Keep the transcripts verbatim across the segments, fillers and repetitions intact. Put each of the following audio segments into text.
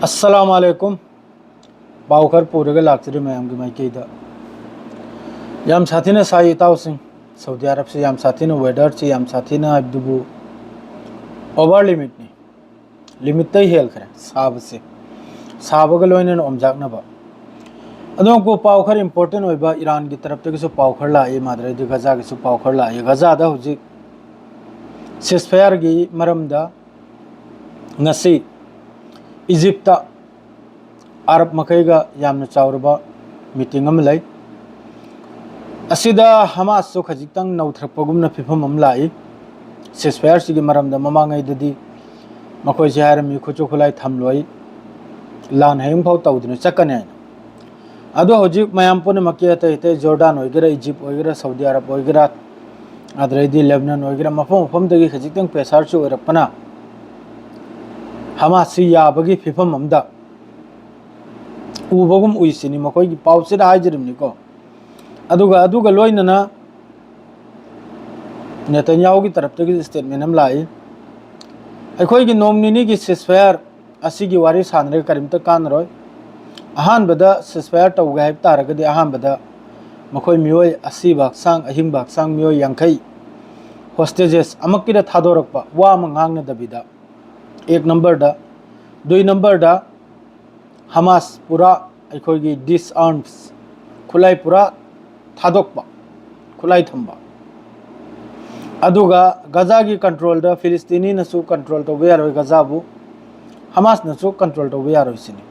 ꯑꯁꯂꯥꯃꯨ ꯑꯂꯥꯏꯀꯨꯝ꯫ ꯄꯥꯎ ꯈꯔ ꯄꯨꯔꯒ ꯂꯥꯛꯆꯔꯤ ꯃꯌꯥꯝꯒꯤ ꯃꯥꯏꯀꯩꯗ꯫ ꯌꯥꯝ ꯁꯥꯊꯤꯅ ꯁꯥꯏ ꯏꯇꯥꯎꯁꯤꯡ꯫ ꯁꯥꯎꯗꯤ ꯑꯔꯕꯁꯤ ꯌꯥꯝ ꯁꯥꯊꯤꯅ, ꯋꯦꯗꯔꯁꯤ ꯌꯥꯝ ꯁꯥꯊꯤꯅ ꯍꯥꯏꯕꯗꯨꯕꯨ ꯑꯣꯚꯔ ꯂꯤꯃꯤꯠꯅꯤ꯫ ꯂꯤꯃꯤꯠꯇꯩ ꯍꯦꯜꯈ꯭ꯔꯦ ꯁꯥꯕꯁꯦ, ꯁꯥꯕꯒ ꯂꯣꯏꯅꯅ ꯑꯣꯝꯆꯥꯛꯅꯕ꯫ ꯑꯗꯣ ꯄꯥꯎ ꯈꯔ ꯏꯝꯄꯣꯔꯇꯦꯟ ꯑꯣꯏꯕ ꯏꯔꯥꯟꯒꯤ ꯇꯔꯞꯇꯒꯤꯁꯨ ꯄꯥꯎ ꯈꯔ ꯂꯥꯛꯏ, ꯃꯥꯗ꯭ꯔꯩꯗꯤ ꯒꯖꯥꯒꯤꯁꯨ ꯄꯥꯎ ꯈꯔ ꯂꯥꯛꯏ꯫ ꯒꯖꯥꯗ ꯍꯧꯖꯤꯛ ꯁꯤꯁꯐꯌꯥꯔꯒꯤ ꯃꯔꯝꯗ ꯉꯁꯤ ꯏꯖꯤꯞꯇ ꯑꯔꯕ ꯃꯈꯩꯒ ꯌꯥꯝꯅ ꯆꯥꯎꯔꯕ ꯃꯤꯇꯤꯡ ꯑꯃ ꯂꯩ꯫ ꯑꯁꯤꯗ ꯍꯃꯥꯁꯁꯨ ꯈꯖꯤꯛꯇꯪ ꯅꯧꯊꯔꯛꯄꯒꯨꯝꯅ ꯐꯤꯕꯝ ꯑꯃ ꯂꯥꯛꯏ꯫ ꯁꯤꯁꯐꯌꯥꯔꯁꯤꯒꯤ ꯃꯔꯝꯗ ꯃꯃꯥꯡꯉꯩꯗꯗꯤ ꯃꯈꯣꯏꯁꯦ ꯍꯥꯏꯔꯝꯃꯤ, ꯈꯨꯠꯁꯨ ꯈꯨꯠꯂꯥꯏ ꯊꯝꯂꯣꯏ, ꯂꯥꯟ ꯍꯌꯦꯡꯐꯥꯎ ꯇꯧꯗꯅ ꯆꯠꯀꯅꯤ ꯍꯥꯏꯅ꯫ ꯑꯗꯣ ꯍꯧꯖꯤꯛ ꯃꯌꯥꯝ ꯄꯨꯝꯅꯃꯛꯀꯤ ꯑꯇꯩ ꯑꯇꯩ ꯖꯣꯔꯗꯥꯟ ꯑꯣꯏꯒꯦꯔꯥ, ꯏꯖꯤꯞ ꯑꯣꯏꯒꯦꯔꯥ, ꯁꯥꯎꯗꯤ ꯑꯔꯕ ꯑꯣꯏꯒꯦꯔꯥ, ꯑꯗꯩꯗꯤ ꯂꯦꯕꯅꯟ ꯑꯣꯏꯒꯦꯔꯥ, ꯃꯐꯝ ꯃꯐꯝꯗꯒꯤ ꯈꯖꯤꯛꯇꯪ ꯄ꯭ꯔꯦꯁꯔꯁꯨ ꯑꯣꯏꯔꯛꯄꯅ ꯍꯃꯥꯁꯁꯤ ꯌꯥꯕꯒꯤ ꯐꯤꯕꯝ ꯑꯝꯗ ꯎꯕꯒꯨꯝ ꯎꯏꯁꯤꯅꯤ, ꯃꯈꯣꯏꯒꯤ ꯄꯥꯎꯁꯤꯗ ꯍꯥꯏꯖꯔꯤꯕꯅꯤꯀꯣ꯫ ꯑꯗꯨꯒ ꯑꯗꯨꯒ ꯂꯣꯏꯅꯅ ꯅꯦꯇꯟꯌꯥꯍꯨꯒꯤ ꯇꯔꯞꯇꯒꯤ ꯁ꯭ꯇꯦꯠꯃꯦꯟ ꯑꯃ ꯂꯥꯛꯏ, ꯑꯩꯈꯣꯏꯒꯤ ꯅꯣꯡ ꯅꯤꯅꯤꯒꯤ ꯁꯤꯁꯐꯌꯥꯔ ꯑꯁꯤꯒꯤ ꯋꯥꯔꯤ ꯁꯥꯟꯅꯔꯒ ꯀꯔꯤꯝꯇ ꯀꯥꯟꯅꯔꯣꯏ꯫ ꯑꯍꯥꯟꯕꯗ ꯁꯤꯁꯐꯌꯥꯔ ꯇꯧꯒꯦ ꯍꯥꯏꯕ ꯇꯥꯔꯒꯗꯤ ꯑꯍꯥꯟꯕꯗ ꯃꯈꯣꯏ ꯃꯤꯑꯣꯏ ꯑꯁꯤꯕ ꯍꯛꯆꯥꯡ, ꯑꯍꯤꯡꯕ ꯍꯛꯆꯥꯡ ꯃꯤꯑꯣꯏ ꯌꯥꯡꯈꯩ ꯍꯣꯁꯇꯦꯖꯦꯁ ꯑꯃꯛꯀꯤꯗ ꯊꯥꯗꯣꯔꯛꯄ, ꯋꯥ ꯑꯃ ꯉꯥꯡꯅꯗꯕꯤꯗ꯫ ꯑꯦꯛ ꯅꯝꯕꯔꯗ꯫ ꯗꯨꯏ ꯅꯝꯕꯔꯗ, ꯍꯃꯥꯁ ꯄꯨꯔꯥ ꯑꯩꯈꯣꯏꯒꯤ ꯗꯤꯁꯑꯥꯔꯝꯁ, ꯈꯨꯠꯂꯥꯏ ꯄꯨꯔꯥ ꯊꯥꯗꯣꯛꯄ, ꯈꯨꯠꯂꯥꯏ ꯊꯝꯕ꯫ ꯑꯗꯨꯒ ꯒꯖꯥꯒꯤ ꯀꯟꯇ꯭ꯔꯣꯜꯗ ꯐꯤꯂꯤꯁꯇꯤꯅꯤꯅꯁꯨ ꯀꯟꯇ꯭ꯔꯣꯜ ꯇꯧꯕ ꯌꯥꯔꯣꯏ, ꯒꯖꯥꯕꯨ ꯍꯃꯥꯁꯅꯁꯨ ꯀꯟꯇ꯭ꯔꯣꯜ ꯇꯧꯕ ꯌꯥꯔꯣꯏ ꯁꯤꯅꯤ꯫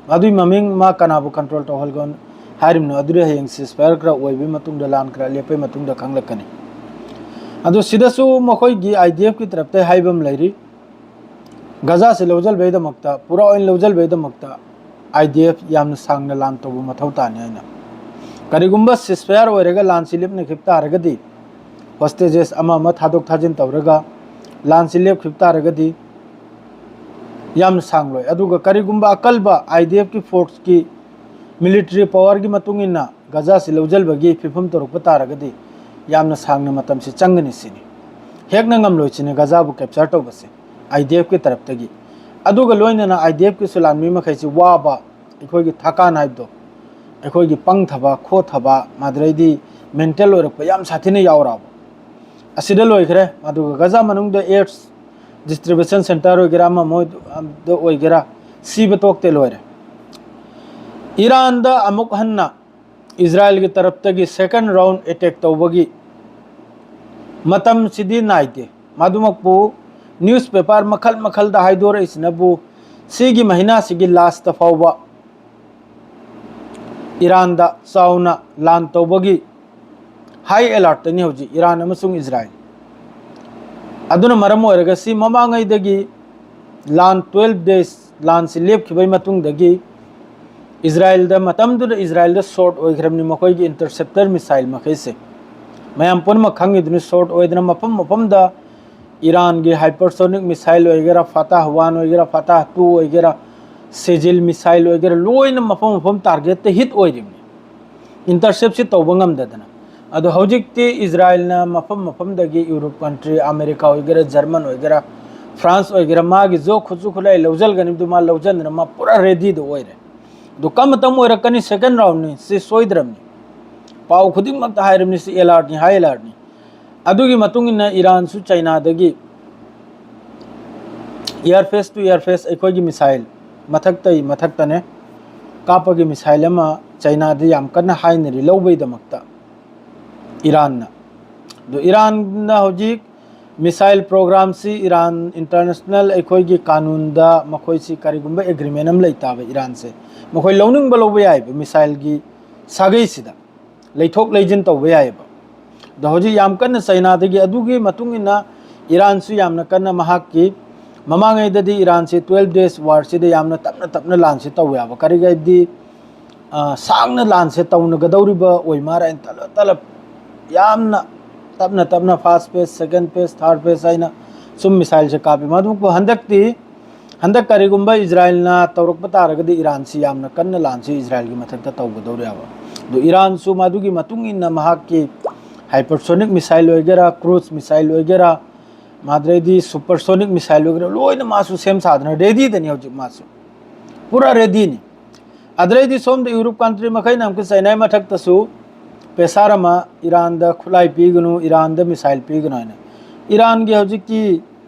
ꯑꯗꯨꯒꯤ ꯃꯃꯤꯡ ꯃꯥ ꯀꯅꯥꯕꯨ ꯀꯟꯇ꯭ꯔꯣꯜ ꯇꯧꯍꯜꯒꯅ ꯍꯥꯏꯔꯤꯕꯅꯣ? ꯑꯗꯨꯗꯤ ꯍꯌꯦꯡ ꯁꯤꯁꯐꯌꯥꯔ ꯈꯔ ꯑꯣꯏꯕꯒꯤ ꯃꯇꯨꯡꯗ, ꯂꯥꯟ ꯈꯔ ꯂꯦꯞꯄꯒꯤ ꯃꯇꯨꯡꯗ ꯈꯪꯂꯛꯀꯅꯤ꯫ ꯑꯗꯨ ꯁꯤꯗꯁꯨ ꯃꯈꯣꯏꯒꯤ ꯑꯥꯏ ꯗꯤ ꯑꯦꯐꯀꯤ ꯇꯔꯞꯇ ꯍꯥꯏꯕ ꯑꯃ ꯂꯩꯔꯤ꯫ ꯒꯖꯥꯁꯤ ꯂꯧꯁꯤꯟꯕꯒꯤꯗꯃꯛꯇ, ꯄꯨꯔꯥ ꯑꯣꯏꯅ ꯂꯧꯁꯤꯟꯕꯒꯤꯗꯃꯛꯇ ꯑꯥꯏ ꯗꯤ ꯑꯦꯐ ꯌꯥꯝꯅ ꯁꯥꯡꯅ ꯂꯥꯟ ꯇꯧꯕ ꯃꯊꯧ ꯇꯥꯅꯤ ꯍꯥꯏꯅ꯫ ꯀꯔꯤꯒꯨꯝꯕ ꯁꯤꯁꯐꯌꯥꯔ ꯑꯣꯏꯔꯒ ꯂꯥꯟꯁꯤ ꯂꯦꯞꯅꯈꯤꯕ ꯇꯥꯔꯒꯗꯤ, ꯍꯣꯁꯇꯦꯖꯦꯁ ꯑꯃ ꯑꯃ ꯊꯥꯗꯣꯛ ꯊꯥꯖꯤꯟ ꯇꯧꯔꯒ ꯂꯥꯟꯁꯤ ꯂꯦꯞꯈꯤꯕ ꯇꯥꯔꯒꯗꯤ ꯌꯥꯝꯅ ꯁꯥꯡꯂꯣꯏ꯫ ꯑꯗꯨꯒ ꯀꯔꯤꯒꯨꯝꯕ ꯑꯀꯜꯕ ꯑꯥꯏ ꯗꯤ ꯑꯦꯐꯀꯤ ꯐꯣꯔꯁꯀꯤ ꯃꯤꯂꯤꯇꯔꯤ ꯄꯋꯥꯔꯒꯤ ꯃꯇꯨꯡ ꯏꯟꯅ ꯒꯖꯥꯁꯤ ꯂꯧꯁꯤꯟꯕꯒꯤ ꯐꯤꯕꯝ ꯇꯧꯔꯛꯄ ꯇꯥꯔꯒꯗꯤ ꯌꯥꯝꯅ ꯁꯥꯡꯅ ꯃꯇꯝꯁꯤ ꯆꯪꯒꯅꯤ ꯁꯤꯅꯤ꯫ ꯍꯦꯛꯅ ꯉꯝꯂꯣꯏ ꯁꯤꯅꯤ ꯒꯖꯥꯕꯨ ꯀꯦꯞꯆꯔ ꯇꯧꯕꯁꯦ ꯑꯥꯏ ꯗꯤ ꯑꯦꯐꯀꯤ ꯇꯔꯞꯇꯒꯤ꯫ ꯑꯗꯨꯒ ꯂꯣꯏꯅꯅ IDFꯀꯤꯁꯨ ꯂꯥꯟꯃꯤ ꯃꯈꯩꯁꯤ ꯋꯥꯕ, ꯑꯩꯈꯣꯏꯒꯤ ꯊꯥꯀꯥꯟ ꯍꯥꯏꯕꯗꯣ, ꯑꯩꯈꯣꯏꯒꯤ ꯄꯪꯊꯕ ꯈꯣꯊꯕ, ꯃꯗꯨꯗꯩꯗꯤ mental ꯑꯣꯏꯔꯛꯄ ꯌꯥꯝ ꯁꯥꯊꯤꯅ ꯌꯥꯎꯔꯛꯑꯕ꯫ ꯑꯁꯤꯗ ꯂꯣꯏꯈ꯭ꯔꯦ꯫ ꯑꯗꯨꯒ ꯒꯖꯥ ꯃꯅꯨꯡꯗ AIDS distribution centre ꯑꯣꯏꯒꯦꯔꯥ, ꯑꯃ ꯑꯃ ꯑꯣꯏꯒꯦꯔꯥ, ꯁꯤꯕ ꯇꯣꯛꯇꯦ, ꯂꯣꯏꯔꯦ꯫ ꯏꯔꯥꯟꯗ ꯑꯃꯨꯛ ꯍꯟꯅ ꯏꯖꯔꯥꯏꯜꯒꯤ ꯇꯔꯞꯇꯒꯤ second round attack ꯇꯧꯕꯒꯤ ꯃꯇꯝꯁꯤꯗꯤ ꯅꯥꯏꯗꯦ꯫ ꯃꯗꯨꯃꯛꯄꯨ newspaper ꯃꯈꯜ ꯃꯈꯜꯗ ꯍꯥꯏꯗꯣꯔꯛꯏꯁꯤꯅꯕꯨ, ꯁꯤꯒꯤ ꯃꯍꯤꯅꯥꯁꯤꯒꯤ last ꯐꯥꯎꯕ ꯏꯔꯥꯟꯗ ꯆꯥꯎꯅ ꯂꯥꯟ ꯇꯧꯕꯒꯤ high alertꯇꯅꯤ ꯍꯧꯖꯤꯛ ꯏꯔꯥꯟ ꯑꯃꯁꯨꯡ ꯏꯖꯔꯥꯏꯜ꯫ ꯑꯗꯨꯅ ꯃꯔꯝ ꯑꯣꯏꯔꯒ ꯁꯤ ꯃꯃꯥꯡꯉꯩꯗꯒꯤ ꯂꯥꯟ twelve days ꯂꯥꯟꯁꯤ ꯂꯦꯞꯈꯤꯕꯒꯤ ꯃꯇꯨꯡꯗꯒꯤ ꯏꯖꯔꯥꯏꯜꯗ, ꯃꯇꯝꯗꯨꯗ ꯏꯖꯔꯥꯏꯜꯗ short ꯑꯣꯏꯈ꯭ꯔꯕꯅꯤ ꯃꯈꯣꯏꯒꯤ interceptor missile ꯃꯈꯩꯁꯦ꯫ ꯃꯌꯥꯝ ꯄꯨꯝꯅꯃꯛ ꯈꯪꯉꯤꯗꯨꯅꯤ, short ꯑꯣꯏꯗꯅ ꯃꯐꯝ ꯃꯐꯝꯗ ꯏꯔꯥꯟꯒꯤ hypersonic missile ꯑꯣꯏꯒꯦꯔꯥ, ꯐꯇꯥꯍ ꯋꯥꯟ ꯑꯣꯏꯒꯦꯔꯥ, ꯐꯇꯥꯍ ꯇꯨ ꯑꯣꯏꯒꯦꯔꯥ, ꯁꯦꯖꯤꯜ missile ꯑꯣꯏꯒꯦꯔꯥ, ꯂꯣꯏꯅ ꯃꯐꯝ ꯃꯐꯝ targetꯇ hit ꯑꯣꯏꯔꯤꯕꯅꯤ, interceptꯁꯤ ꯇꯧꯕ ꯉꯝꯗꯗꯅ꯫ ꯑꯗꯣ ꯍꯧꯖꯤꯛꯇꯤ ꯏꯖꯔꯥꯏꯜꯅ ꯃꯐꯝ ꯃꯐꯝꯗꯒꯤ Europe country, ꯑꯃꯦꯔꯤꯀꯥ ꯑꯣꯏꯒꯦꯔꯥ, ꯖꯔꯃꯟ ꯑꯣꯏꯒꯦꯔꯥ, ꯐ꯭ꯔꯥꯟꯁ ꯑꯣꯏꯒꯦꯔꯥ, ꯃꯥꯒꯤ ꯖꯣ ꯈꯨꯠꯁꯨ ꯈꯨꯠꯂꯥꯏ ꯂꯧꯁꯤꯟꯒꯅꯤꯗꯨ ꯃꯥ ꯂꯧꯁꯤꯟꯗꯅ ꯃꯥ ꯄꯨꯔꯥ readyꯗ ꯑꯣꯏꯔꯦ꯫ ꯑꯗꯨ ꯀꯔꯝꯕ ꯃꯇꯝ ꯑꯣꯏꯔꯛꯀꯅꯤ? Second roundꯅꯤ, ꯁꯤ ꯁꯣꯏꯗ꯭ꯔꯕꯅꯤ꯫ ꯄꯥꯎ ꯈꯨꯗꯤꯡꯃꯛꯇ ꯍꯥꯏꯔꯕꯅꯤ, ꯁꯤ alertꯅꯤ, high alertꯅꯤ꯫ ꯑꯗꯨꯒꯤ ꯃꯇꯨꯡ ꯏꯟꯅ ꯏꯔꯥꯟꯁꯨ ꯆꯩꯅꯥꯗꯒꯤ air face to air face ꯑꯩꯈꯣꯏꯒꯤ missile ꯃꯊꯛꯇꯩ ꯃꯊꯛꯇꯅꯦ ꯀꯥꯞꯄꯒꯤ missile ꯑꯃ ꯆꯩꯅꯥꯗ ꯌꯥꯝ ꯀꯟꯅ ꯍꯥꯏꯅꯔꯤ ꯂꯧꯕꯩꯗꯃꯛꯇ ꯏꯔꯥꯟꯅ꯫ ꯑꯗꯨ ꯏꯔꯥꯟꯅ ꯍꯧꯖꯤꯛ missile programꯁꯤ ꯏꯔꯥꯟ international ꯑꯩꯈꯣꯏꯒꯤ ꯀꯥꯅꯨꯟꯗ ꯃꯈꯣꯏꯁꯤ ꯀꯔꯤꯒꯨꯝꯕ agreement ꯑꯃ ꯂꯩꯇꯥꯕ ꯏꯔꯥꯟꯁꯦ ꯃꯈꯣꯏ ꯂꯧꯅꯤꯡꯕ ꯂꯧꯕ ꯌꯥꯏꯕ missileꯒꯤ ꯁꯥꯒꯩꯁꯤꯗ꯫ ꯂꯩꯊꯣꯛ ꯂꯩꯁꯤꯟ ꯇꯧꯕ ꯌꯥꯏꯑꯕ꯫ ꯑꯗꯣ ꯍꯧꯖꯤꯛ ꯌꯥꯝ ꯀꯟꯅ ꯆꯩꯅꯥꯗꯒꯤ, ꯑꯗꯨꯒꯤ ꯃꯇꯨꯡ ꯏꯟꯅ ꯏꯔꯥꯟꯁꯨ ꯌꯥꯝꯅ ꯀꯟꯅ ꯃꯍꯥꯛꯀꯤ, ꯃꯃꯥꯡꯉꯩꯗꯗꯤ ꯏꯔꯥꯟꯁꯤ twelve days warꯁꯤꯗ ꯌꯥꯝꯅ ꯇꯞꯅ ꯇꯞꯅ ꯂꯥꯟꯁꯤ ꯇꯧꯋꯦꯕ꯫ ꯀꯔꯤꯒꯤ ꯍꯥꯏꯗꯤ, ꯑ, ꯁꯥꯡꯅ ꯂꯥꯟꯁꯦ ꯇꯧꯅꯒꯗꯧꯔꯤꯕ ꯑꯣꯏ ꯃꯥꯔꯦ, ꯇꯞꯅ ꯇꯞꯅ, ꯌꯥꯝꯅ ꯇꯞꯅ ꯇꯞꯅ first phase, second phase, third phase ꯍꯥꯏꯅ ꯁꯨꯝ missileꯁꯦ ꯀꯥꯞꯄꯤ꯫ ꯃꯗꯨꯕꯨ ꯍꯟꯗꯛꯇꯤ, ꯍꯟꯗꯛ ꯀꯔꯤꯒꯨꯝꯕ ꯏꯖꯔꯥꯏꯜꯅ ꯇꯧꯔꯛꯄ ꯇꯥꯔꯒꯗꯤ ꯏꯔꯥꯟꯁꯤ ꯌꯥꯝꯅ ꯀꯟꯅ ꯂꯥꯟꯁꯤ ꯏꯖꯔꯥꯏꯜꯒꯤ ꯃꯊꯛꯇ ꯇꯧꯒꯗꯧꯔꯦꯕ꯫ ꯑꯗꯨ ꯏꯔꯥꯟꯁꯨ ꯃꯗꯨꯒꯤ ꯃꯇꯨꯡ ꯏꯟꯅ ꯃꯍꯥꯛꯀꯤ hypersonic missile ꯑꯣꯏꯒꯦꯔꯥ, cruise missile ꯑꯣꯏꯒꯦꯔꯥ, ꯃꯥꯗ꯭ꯔꯩꯗꯤ supersonic missile ꯑꯣꯏꯒꯦꯔꯥ, ꯂꯣꯏꯅ ꯃꯥꯁꯨ ꯁꯦꯝ ꯁꯥꯗꯅ readyꯗꯅꯤ ꯍꯧꯖꯤꯛ ꯃꯥꯁꯨ꯫ ꯄꯨꯔꯥ readyꯅꯤ꯫ ꯑꯗ꯭ꯔꯩꯗꯤ ꯁꯣꯝꯗ Europe country ꯃꯈꯩꯅ ꯑꯃꯨꯛꯀ ꯆꯩꯅꯥꯏ ꯃꯊꯛꯇꯁꯨ pressure ꯑꯃ, ꯏꯔꯥꯟꯗ ꯈꯨꯠꯂꯥꯏ ꯄꯤꯒꯅꯨ, ꯏꯔꯥꯟꯗ missile ꯄꯤꯒꯅꯨ ꯍꯥꯏꯅ꯫ ꯏꯔꯥꯟꯒꯤ ꯍꯧꯖꯤꯛꯀꯤ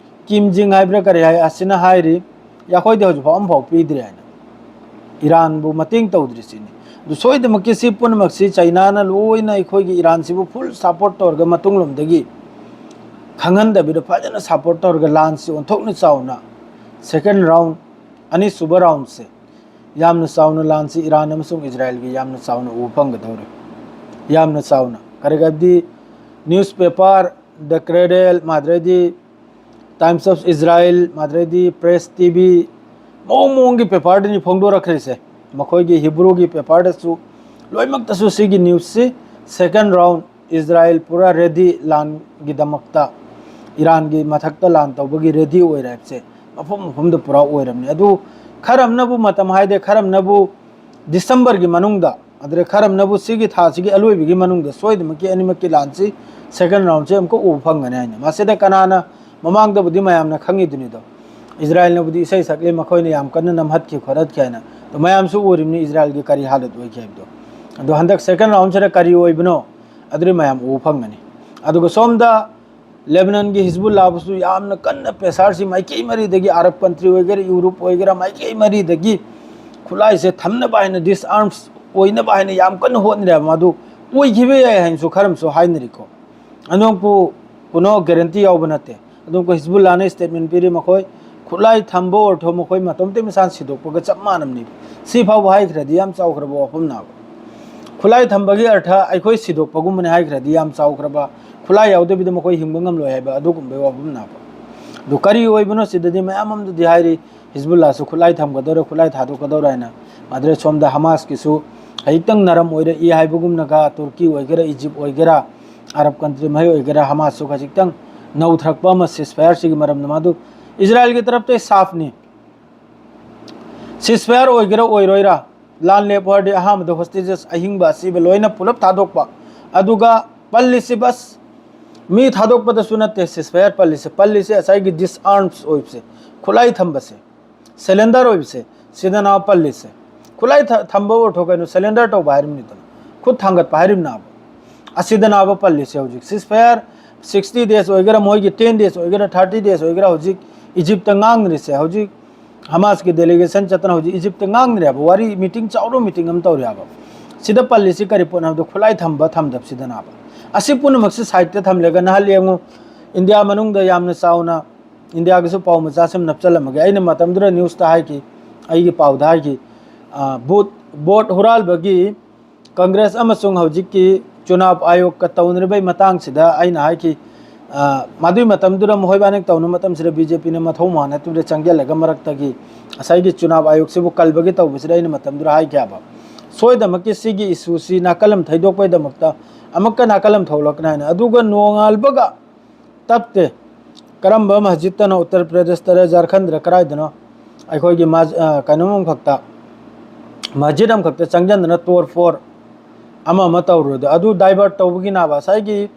ꯀꯤꯝ ꯖꯤꯡ ꯍꯥꯏꯕ꯭ꯔꯥ ꯀꯔꯤ ꯍꯥꯏ, ꯑꯁꯤꯅ ꯍꯥꯏꯔꯤ, "ꯑꯩꯈꯣꯏꯗꯤ ꯍꯧꯖꯤꯛꯐꯥꯎ ꯑꯃꯐꯥꯎ ꯄꯤꯗ꯭ꯔꯤ" ꯍꯥꯏꯅ꯫ ꯏꯔꯥꯟꯕꯨ ꯃꯇꯦꯡ ꯇꯧꯗ꯭ꯔꯤꯁꯤꯅꯤ꯫ ꯑꯗꯨ ꯁꯣꯏꯗꯅꯃꯛꯀꯤ ꯁꯤ ꯄꯨꯝꯅꯃꯛꯁꯤ ꯆꯩꯅꯥꯅ ꯂꯣꯏꯅ ꯑꯩꯈꯣꯏꯒꯤ ꯏꯔꯥꯟꯁꯤꯕꯨ full support ꯇꯧꯔꯒ ꯃꯇꯨꯡꯂꯣꯝꯗꯒꯤ ꯈꯪꯍꯟꯗꯕꯤꯗ ꯐꯖꯅ support ꯇꯧꯔꯒ ꯂꯥꯟꯁꯤ ꯑꯣꯟꯊꯣꯛꯅ ꯆꯥꯎꯅ second round, ꯑꯅꯤꯁꯨꯕ roundꯁꯦ ꯌꯥꯝꯅ ꯆꯥꯎꯅ ꯂꯥꯟꯁꯤ ꯏꯔꯥꯟ ꯑꯃꯁꯨꯡ ꯏꯖꯔꯥꯏꯜꯒꯤ ꯌꯥꯝꯅ ꯆꯥꯎꯅ ꯎꯕ ꯐꯪꯒꯗꯧꯔꯤ꯫ ꯌꯥꯝꯅ ꯆꯥꯎꯅ꯫ ꯀꯔꯤꯒꯤꯅꯣ ꯍꯥꯏꯕꯗꯤ newspaper, The Cradle, ꯃꯥꯗ꯭ꯔꯩꯗꯤ Times of Israel, ꯃꯥꯗ꯭ꯔꯩꯗꯤ Press TV, ꯃꯑꯣꯡ ꯃꯑꯣꯡꯒꯤ paperꯗꯅꯤ ꯐꯣꯡꯗꯣꯔꯛꯈ꯭ꯔꯤꯁꯦ꯫ ꯃꯈꯣꯏꯒꯤ Hebrewꯒꯤ paperꯗꯁꯨ ꯂꯣꯏꯅꯃꯛꯇꯁꯨ ꯁꯤꯒꯤ newsꯁꯤ second round, ꯏꯖꯔꯥꯏꯜ ꯄꯨꯔꯥ ready ꯂꯥꯟꯒꯤꯗꯃꯛꯇ, ꯏꯔꯥꯟꯒꯤ ꯃꯊꯛꯇ ꯂꯥꯟ ꯇꯧꯕꯒꯤ ready ꯑꯣꯏꯔꯦ ꯍꯥꯏꯕꯁꯦ ꯃꯐꯝ ꯃꯐꯝꯗ ꯄꯨꯔꯥ ꯑꯣꯏꯔꯕꯅꯤ꯫ ꯑꯗꯨ ꯈꯔꯝꯅꯕꯨ ꯃꯇꯝ ꯍꯥꯏꯗꯦ, ꯈꯔꯝꯅꯕꯨ Decemberꯒꯤ ꯃꯅꯨꯡꯗ, ꯑꯗꯨꯗ ꯈꯔꯝꯅꯕꯨ ꯁꯤꯒꯤ ꯊꯥꯁꯤꯒꯤ ꯑꯂꯣꯏꯕꯒꯤ ꯃꯅꯨꯡꯗ ꯁꯣꯏꯗꯅꯃꯛꯀꯤ ꯑꯅꯤꯃꯛꯀꯤ ꯂꯥꯟꯁꯤ second roundꯁꯦ ꯑꯃꯨꯛꯀ ꯎꯕ ꯐꯪꯒꯅꯤ ꯍꯥꯏꯅ꯫ ꯃꯁꯤꯗ ꯀꯅꯥꯅ, ꯃꯃꯥꯡꯗꯕꯨꯗꯤ ꯃꯌꯥꯝꯅ ꯈꯪꯉꯤꯗꯨꯅꯤꯗꯣ, ꯏꯖꯔꯥꯏꯜꯅꯕꯨꯗꯤ ꯏꯁꯩ ꯁꯛꯂꯤ, ꯃꯈꯣꯏꯅ ꯌꯥꯝ ꯀꯟꯅ ꯅꯝꯍꯠꯈꯤ ꯈꯣꯠꯍꯠꯈꯤ ꯍꯥꯏꯅ꯫ ꯑꯗꯣ ꯃꯌꯥꯝꯁꯨ ꯎꯔꯤꯕꯅꯤ ꯏꯖꯔꯥꯏꯜꯒꯤ ꯀꯔꯤ ꯍꯥꯂꯠ ꯑꯣꯏꯈꯤ ꯍꯥꯏꯕꯗꯣ꯫ ꯑꯗꯣ ꯍꯟꯗꯛ second roundꯁꯤꯗ ꯀꯔꯤ ꯑꯣꯏꯕꯅꯣ, ꯑꯗꯨꯗꯤ ꯃꯌꯥꯝ ꯎꯕ ꯐꯪꯒꯅꯤ꯫ ꯑꯗꯨꯒ ꯁꯣꯝꯗ ꯂꯦꯕꯅꯟꯒꯤ ꯍꯤꯖꯕꯨꯜꯂꯥꯕꯨꯁꯨ ꯌꯥꯝꯅ ꯀꯟꯅ pressureꯁꯤ ꯃꯥꯏꯀꯩ ꯃꯔꯤꯗꯒꯤ, ꯑꯔꯕ country ꯑꯣꯏꯒꯦꯔꯥ, ꯌꯨꯔꯣꯞ ꯑꯣꯏꯒꯦꯔꯥ, ꯃꯥꯏꯀꯩ ꯃꯔꯤꯗꯒꯤ ꯈꯨꯠꯂꯥꯏꯁꯦ ꯊꯝꯅꯕ ꯍꯥꯏꯅ, disarms ꯑꯣꯏꯅꯕ ꯍꯥꯏꯅ ꯌꯥꯝ ꯀꯟꯅ ꯍꯣꯠꯅꯔꯦꯕ꯫ ꯃꯗꯨ ꯑꯣꯏꯈꯤꯕ ꯌꯥꯏ ꯍꯥꯏꯅꯁꯨ ꯈꯔ ꯑꯃꯁꯨ ꯍꯥꯏꯅꯔꯤꯀꯣ꯫ ꯑꯗꯨꯃꯛꯄꯨ ꯀꯩꯅꯣ guarantee ꯌꯥꯎꯕ ꯅꯠꯇꯦ꯫ ꯑꯗꯨꯝ ꯑꯩꯈꯣꯏ ꯍꯤꯖꯕꯨꯜꯂꯥꯅ statement ꯄꯤꯔꯤ, ꯃꯈꯣꯏ ꯈꯨꯠꯂꯥꯏ ꯊꯝꯕ ꯑꯣꯏꯔꯊꯣ ꯃꯈꯣꯏ ꯃꯇꯣꯝꯇ ꯃꯁꯥꯅ ꯁꯤꯗꯣꯛꯄꯒ ꯆꯞ ꯃꯥꯟꯅꯕꯅꯤ꯫ ꯁꯤ ꯐꯥꯎꯕ ꯍꯥꯏꯈ꯭ꯔꯗꯤ ꯌꯥꯝ ꯆꯥꯎꯈ꯭ꯔꯕ ꯋꯥꯐꯝꯅꯦꯕ꯫ ꯈꯨꯠꯂꯥꯏ ꯊꯝꯕꯒꯤ ꯑꯔꯊ ꯑꯩꯈꯣꯏ ꯁꯤꯗꯣꯛꯄꯒꯨꯝꯕꯅꯤ ꯍꯥꯏꯈ꯭ꯔꯗꯤ ꯌꯥꯝ ꯆꯥꯎꯈ꯭ꯔꯕ, ꯈꯨꯠꯂꯥꯏ ꯌꯥꯎꯗꯕꯤꯗ ꯃꯈꯣꯏ ꯍꯤꯡꯕ ꯉꯝꯂꯣꯏ ꯍꯥꯏꯕ ꯑꯗꯨꯒꯨꯝꯕꯒꯤ ꯋꯥꯐꯝꯅꯦꯕ꯫ ꯑꯗꯨ ꯀꯔꯤ ꯑꯣꯏꯕꯅꯣ ꯁꯤꯗꯗꯤ ꯃꯌꯥꯝ ꯑꯃꯗꯗꯤ ꯍꯥꯏꯔꯤ, ꯍꯤꯖꯕꯨꯜꯂꯥꯁꯨ ꯈꯨꯠꯂꯥꯏ ꯊꯝꯒꯗꯧꯔꯦ, ꯈꯨꯠꯂꯥꯏ ꯊꯥꯗꯣꯛꯀꯗꯧꯔꯦ ꯍꯥꯏꯅ꯫ ꯃꯗꯨꯗ ꯁꯣꯝꯗ ꯍꯃꯥꯁꯀꯤꯁꯨ ꯈꯖꯤꯛꯇꯪ ꯅꯔꯝ ꯑꯣꯏꯔꯛꯏ ꯍꯥꯏꯕꯒꯨꯝꯅꯒ, ꯇꯨꯔꯀꯤ ꯑꯣꯏꯒꯦꯔꯥ, ꯏꯖꯤꯞ ꯑꯣꯏꯒꯦꯔꯥ, ꯑꯔꯕ country ꯃꯍꯩ ꯑꯣꯏꯒꯦꯔꯥ, ꯍꯃꯥꯁꯁꯨ ꯈꯖꯤꯛꯇꯪ ꯅꯧꯊꯔꯛꯄ ꯑꯃ ceasefire ꯁꯤꯒꯤ ꯃꯔꯝꯗ꯫ ꯃꯗꯨ ꯏꯖꯔꯥꯏꯜꯒꯤ ꯇꯔꯞꯇ ꯁꯥꯐꯅꯤ, ceasefire ꯑꯣꯏꯒꯦꯔꯥ ꯑꯣꯏꯔꯣꯏꯔꯥ, ꯂꯥꯟ ꯂꯦꯞꯄꯣ ꯍꯥꯏꯔꯗꯤ ꯑꯍꯥꯟꯕꯗ hostages ꯑꯍꯤꯡꯕ ꯑꯁꯤꯕ ꯂꯣꯏꯅ ꯄꯨꯂꯞ ꯊꯥꯗꯣꯛꯄ, ꯑꯗꯨꯒ ꯄꯜꯂꯤꯁꯤ ꯕꯁ ꯃꯤ ꯊꯥꯗꯣꯛꯄꯗꯁꯨ ꯅꯠꯇꯦ ceasefire ꯄꯜꯂꯤꯁꯦ꯫ ꯄꯜꯂꯤꯁꯦ ꯉꯁꯥꯏꯒꯤ disarms ꯑꯣꯏꯕꯁꯦ, ꯈꯨꯠꯂꯥꯏ ꯊꯝꯕꯁꯦ, surrender ꯑꯣꯏꯕꯁꯦ, ꯁꯤꯗꯅ ꯄꯜꯂꯤꯁꯦ꯫ ꯈꯨꯠꯂꯥꯏ ꯊ- ꯊꯝꯕ ꯑꯣꯏꯔꯊꯣꯛ ꯀꯩꯅꯣ, surrender ꯇꯧꯕ ꯍꯥꯏꯔꯤꯕꯅꯤꯗꯅ, ꯈꯨꯠ ꯊꯥꯡꯒꯠꯄ ꯍꯥꯏꯔꯤꯕꯅꯦꯕ꯫ ꯑꯁꯤꯗꯅꯦꯕ ꯄꯜꯂꯤꯁꯦ ꯍꯧꯖꯤꯛ ceasefire sixty days ꯑꯣꯏꯒꯦꯔꯥ, ꯃꯣꯏꯒꯤ ten days ꯑꯣꯏꯒꯦꯔꯥ, thirty days ꯑꯣꯏꯒꯦꯔꯥ, ꯍꯧꯖꯤꯛ ꯏꯖꯤꯞꯇ ꯉꯥꯡꯅꯔꯤꯁꯦ, ꯍꯧꯖꯤꯛ ꯍꯃꯥꯁꯀꯤ delegation ꯆꯠꯇꯅ ꯍꯧꯖꯤꯛ ꯏꯖꯤꯞꯇ ꯉꯥꯡꯅꯔꯦꯕ, ꯋꯥꯔꯤ meeting, ꯆꯥꯎꯔꯕ meeting ꯑꯃ ꯇꯧꯔꯦꯕ꯫ ꯁꯤꯗ ꯄꯜꯂꯤꯁꯤ ꯀꯔꯤ ꯄꯣꯠꯅꯣ ꯍꯥꯏꯕꯗ ꯈꯨꯠꯂꯥꯏ ꯊꯝꯕ ꯊꯝꯗꯕꯁꯤꯗꯅꯦꯕ꯫ ꯑꯁꯤ ꯄꯨꯝꯅꯃꯛꯁꯤ sideꯇ ꯊꯝꯂꯒ ꯅꯍꯥꯟ ꯌꯦꯡꯉꯨ, ꯏꯟꯗꯤꯌꯥ ꯃꯅꯨꯡꯗ ꯌꯥꯝꯅ ꯆꯥꯎꯅ, ꯏꯟꯗꯤꯌꯥꯒꯤꯁꯨ ꯄꯥꯎ ꯃꯆꯥ ꯁꯨꯝ ꯅꯞꯆꯜꯂꯝꯃꯒꯦ꯫ ꯑꯩꯅ ꯃꯇꯝꯗꯨꯗ newsꯇ ꯍꯥꯏꯈꯤ, ꯑꯩꯒꯤ ꯄꯥꯎꯗ ꯍꯥꯏꯈꯤ, ꯑ, vote, vote ꯍꯨꯔꯥꯜꯕꯒꯤ ꯀꯪꯒ꯭ꯔꯦꯁ ꯑꯃꯁꯨꯡ ꯍꯧꯖꯤꯛꯀꯤ ꯆꯨꯅꯥꯕ ꯑꯥꯌꯣꯒꯀ ꯇꯧꯅꯔꯤꯕꯒꯤ ꯃꯇꯥꯡꯁꯤꯗ ꯑꯩꯅ ꯍꯥꯏꯈꯤ, ꯑ, ꯃꯗꯨꯒꯤ ꯃꯇꯝꯗꯨꯗ ꯃꯈꯣꯏꯕꯥꯅꯤ ꯇꯧꯅꯕ ꯃꯇꯝꯁꯤꯗ BJPꯅ ꯃꯊꯧ ꯃꯥꯟꯅꯗꯕꯗ ꯆꯪꯁꯤꯜꯂꯒ ꯃꯔꯛꯇꯒꯤ ꯉꯁꯥꯏꯒꯤ ꯆꯨꯅꯥꯕ ꯑꯥꯌꯣꯒꯁꯤꯕꯨ ꯀꯜꯕꯒꯤ ꯇꯧꯕꯁꯤꯗ ꯑꯩꯅ ꯃꯇꯝꯗꯨꯗ ꯍꯥꯏꯈꯤ ꯍꯥꯏꯕ꯫ ꯁꯣꯏꯗꯃꯛꯀꯤ ꯁꯤꯒꯤ issueꯁꯤ ꯅꯥꯀꯜ ꯑꯃ ꯊꯩꯗꯣꯛꯄꯒꯤꯗꯃꯛꯇ ꯑꯃꯨꯛꯀ ꯅꯥꯀꯜ ꯑꯃ ꯊꯣꯛꯂꯛꯀꯅꯤ ꯍꯥꯏꯅ꯫ ꯑꯗꯨꯒ ꯅꯣꯡꯉꯥꯜꯕꯒ ꯇꯞꯇꯦ꯫ ꯀꯔꯝꯕ ꯃꯁꯖꯤꯠꯇꯅꯣ, ꯎꯠꯇꯔ ꯄ꯭ꯔꯗꯦꯁꯇꯔ, ꯖꯥꯔꯈꯟꯗꯔ, ꯀꯗꯥꯏꯗꯅꯣ, ꯑꯩꯈꯣꯏꯒꯤ ꯃꯥꯖ-, ꯑ, ꯀꯩꯅꯣꯝ ꯑꯃꯈꯛꯇ, ꯃꯁꯖꯤꯠ ꯑꯃꯈꯛꯇ ꯆꯪꯁꯤꯟꯗꯅ ꯇꯣꯔ ꯐꯣꯔ ꯑꯃ ꯑꯃ ꯇꯧꯔꯨꯔꯗꯤ, ꯑꯗꯨ divert ꯇꯧꯕꯒꯤꯅꯦꯕ꯫ ꯉꯁꯥꯏꯒꯤ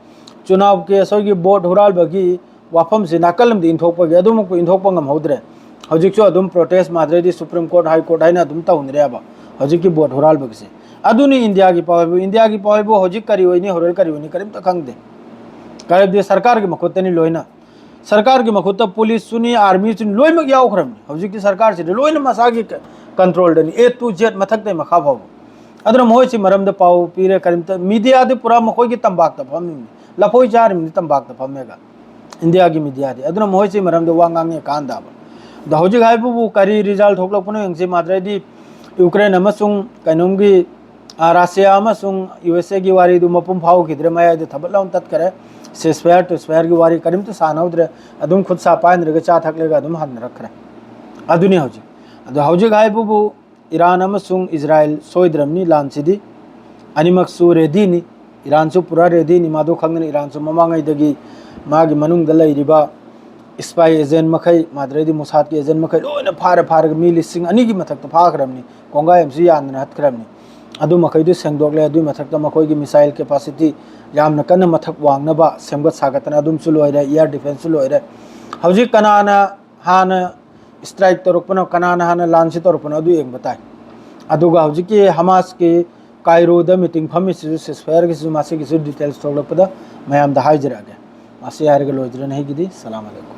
ꯆꯨꯅꯥꯕ ꯀꯦꯁ, ꯑꯩꯈꯣꯏꯒꯤ vote ꯍꯨꯔꯥꯜꯕꯒꯤ ꯋꯥꯐꯝꯁꯤ ꯅꯥꯀꯜ ꯑꯃꯗ ꯏꯟꯊꯣꯛꯄꯒꯤ, ꯑꯗꯨꯃꯛꯄꯨ ꯏꯟꯊꯣꯛꯄ ꯉꯝꯍꯧꯗ꯭ꯔꯦ꯫ ꯍꯧꯖꯤꯛꯁꯨ ꯑꯗꯨꯝ protest, ꯃꯥꯗ꯭ꯔꯗꯤ Supreme Court, High Court ꯍꯥꯏꯅ ꯑꯗꯨꯝ ꯇꯧꯅꯔꯦꯕ ꯍꯧꯖꯤꯛꯀꯤ vote ꯍꯨꯔꯥꯜꯕꯒꯤꯁꯦ꯫ ꯑꯗꯨꯅꯤ ꯏꯟꯗꯤꯌꯥꯒꯤ ꯄꯥꯎ ꯍꯥꯏꯕꯨ꯫ ꯏꯟꯗꯤꯌꯥꯒꯤ ꯄꯥꯎ ꯍꯥꯏꯕꯨ ꯍꯧꯖꯤꯛ ꯀꯔꯤ ꯑꯣꯏꯅꯤ, ꯍꯣꯔꯦꯟ ꯀꯔꯤ ꯑꯣꯏꯅꯤ, ꯀꯔꯤꯝꯇ ꯈꯪꯗꯦ꯫ ꯀꯔꯤꯗꯤ ꯁꯔꯀꯥꯔꯒꯤ ꯃꯈꯨꯠꯇꯅꯤ ꯂꯣꯏꯅ꯫ ꯁꯔꯀꯥꯔꯒꯤ ꯃꯈꯨꯠꯇ ꯄꯨꯂꯤꯁꯁꯨꯅꯤ, ꯑꯥꯔꯃꯤꯁꯨꯅꯤ, ꯂꯣꯏꯅꯃꯛ ꯌꯥꯎꯈ꯭ꯔꯕꯅꯤ꯫ ꯍꯧꯖꯤꯛꯇꯤ ꯁꯔꯀꯥꯔꯁꯤꯗꯤ ꯂꯣꯏꯅ ꯃꯁꯥꯒꯤ ꯀ-, controlꯗꯅꯤ, A to Z, ꯃꯊꯛꯇꯩ ꯃꯈꯥ ꯐꯥꯎꯕ꯫ ꯑꯗꯨꯅ ꯃꯈꯣꯏꯁꯤ ꯃꯔꯝꯗ ꯄꯥꯎ ꯄꯤꯔꯦ, ꯀꯔꯤꯝꯇ, mediaꯗꯤ ꯄꯨꯔꯥ ꯃꯈꯣꯏꯒꯤ ꯇꯝꯄꯥꯛꯇ ꯐꯝꯃꯤꯕꯅꯤ, ꯂꯐꯣꯏ ꯆꯥꯔꯤꯕꯅꯤ ꯇꯝꯄꯥꯛꯇ ꯐꯝꯃꯦꯒ, ꯏꯟꯗꯤꯌꯥꯒꯤ mediaꯗꯤ꯫ ꯑꯗꯨꯅ ꯃꯈꯣꯏꯁꯤ ꯃꯔꯝꯗ ꯋꯥ ꯉꯥꯡꯉꯦ ꯀꯥꯟꯗꯕ꯫ ꯑꯗꯣ ꯍꯧꯖꯤꯛ ꯍꯥꯏꯕꯕꯨ ꯀꯔꯤ result ꯊꯣꯛꯂꯛꯄꯅꯣ ꯌꯦꯡꯁꯤ꯫ ꯃꯥꯗ꯭ꯔꯗꯤ ꯌꯨꯀ꯭ꯔꯦꯟ ꯑꯃꯁꯨꯡ ꯀꯩꯅꯣꯝꯒꯤ, ꯑ, ꯔꯁꯤꯌꯥ ꯑꯃꯁꯨꯡ USAꯒꯤ ꯋꯥꯔꯤꯗꯨ ꯃꯄꯨꯡ ꯐꯥꯎꯈꯤꯗ꯭ꯔꯦ, ꯃꯌꯥꯏꯗ ꯊꯕꯠ ꯂꯥꯎꯅ ꯇꯠꯈꯔꯦ꯫ Ceasefire ꯇꯨꯁꯐꯥꯌꯔꯒꯤ ꯋꯥꯔꯤ ꯀꯔꯤꯝꯇ ꯁꯥꯟꯅꯍꯧꯗ꯭ꯔꯦ꯫ ꯑꯗꯨꯝ ꯈꯨꯠ ꯁꯥ ꯄꯥꯏꯅꯔꯒ ꯆꯥ ꯊꯛꯂꯒ ꯑꯗꯨꯝ ꯍꯟꯅꯔꯛꯈ꯭ꯔꯦ꯫ ꯑꯗꯨꯅꯤ ꯍꯧꯖꯤꯛ꯫ ꯑꯗꯣ ꯍꯧꯖꯤꯛ ꯍꯥꯏꯕꯕꯨ ꯏꯔꯥꯟ ꯑꯃꯁꯨꯡ ꯏꯖꯔꯥꯏꯜ ꯁꯣꯏꯗ꯭ꯔꯕꯅꯤ, ꯂꯥꯟꯁꯤꯗꯤ꯫ ꯑꯅꯤꯃꯛꯁꯨ readyꯅꯤ꯫ ꯏꯔꯥꯟꯁꯨ ꯄꯨꯔꯥ readyꯅꯤ꯫ ꯃꯗꯨ ꯈꯪꯗꯅ ꯏꯔꯥꯟꯁꯨ ꯃꯃꯥꯡꯉꯩꯗꯒꯤ ꯃꯥꯒꯤ ꯃꯅꯨꯡꯗ ꯂꯩꯔꯤꯕ spy agent ꯃꯈꯩ, ꯃꯥꯗ꯭ꯔꯗꯤ ꯃꯣꯁꯥꯗꯀꯤ agent ꯃꯈꯩ ꯂꯣꯏꯅ ꯐꯥꯔ ꯐꯥꯔꯒ ꯃꯤ ꯂꯤꯁꯤꯡ ꯑꯅꯤꯒꯤ ꯃꯊꯛꯇ ꯐꯥꯈ꯭ꯔꯕꯅꯤ꯫ ꯀꯣꯡꯒꯥꯏ ꯑꯃꯁꯨ ꯌꯥꯟꯗꯅ ꯍꯠꯈ꯭ꯔꯕꯅꯤ꯫ ꯑꯗꯨ ꯃꯈꯩꯗꯨ ꯁꯦꯡꯗꯣꯛꯂꯦ꯫ ꯑꯗꯨꯒꯤ ꯃꯊꯛꯇ ꯃꯈꯣꯏꯒꯤ missile capacity ꯌꯥꯝꯅ ꯀꯟꯅ ꯃꯊꯛ ꯋꯥꯡꯅꯕ ꯁꯦꯝꯒꯠ ꯁꯥꯒꯠꯇꯅ ꯑꯗꯨꯝꯁꯨ ꯂꯣꯏꯔꯦ, air defenceꯁꯨ ꯂꯣꯏꯔꯦ꯫ ꯍꯧꯖꯤꯛ ꯀꯅꯥꯅ ꯍꯥꯟꯅ strike ꯇꯧꯔꯛꯄꯅꯣ, ꯀꯅꯥꯅ ꯍꯥꯟꯅ ꯂꯥꯟꯁꯤ ꯇꯧꯔꯛꯄꯅꯣ, ꯑꯗꯨ ꯌꯦꯡꯕ ꯇꯥꯏ꯫ ꯑꯗꯨꯒ ꯍꯧꯖꯤꯛꯀꯤ ꯍꯃꯥꯁꯀꯤ ꯀꯥꯏꯔꯣꯗ meeting ꯐꯝꯃꯤꯁꯤꯁꯨ ceasefire ꯒꯤꯁꯤꯁꯨ ꯃꯁꯤꯒꯤꯁꯨ details ꯊꯣꯛꯂꯛꯄꯗ ꯃꯌꯥꯝꯗ ꯍꯥꯏꯖꯔꯛꯑꯒꯦ꯫ ꯃꯁꯤ ꯍꯥꯏꯔꯒ ꯂꯣꯏꯖꯔꯅꯤ ꯑꯩꯒꯤꯗꯤ꯫ ꯁꯂꯥꯝ ꯑꯂꯩꯀꯨꯝ꯫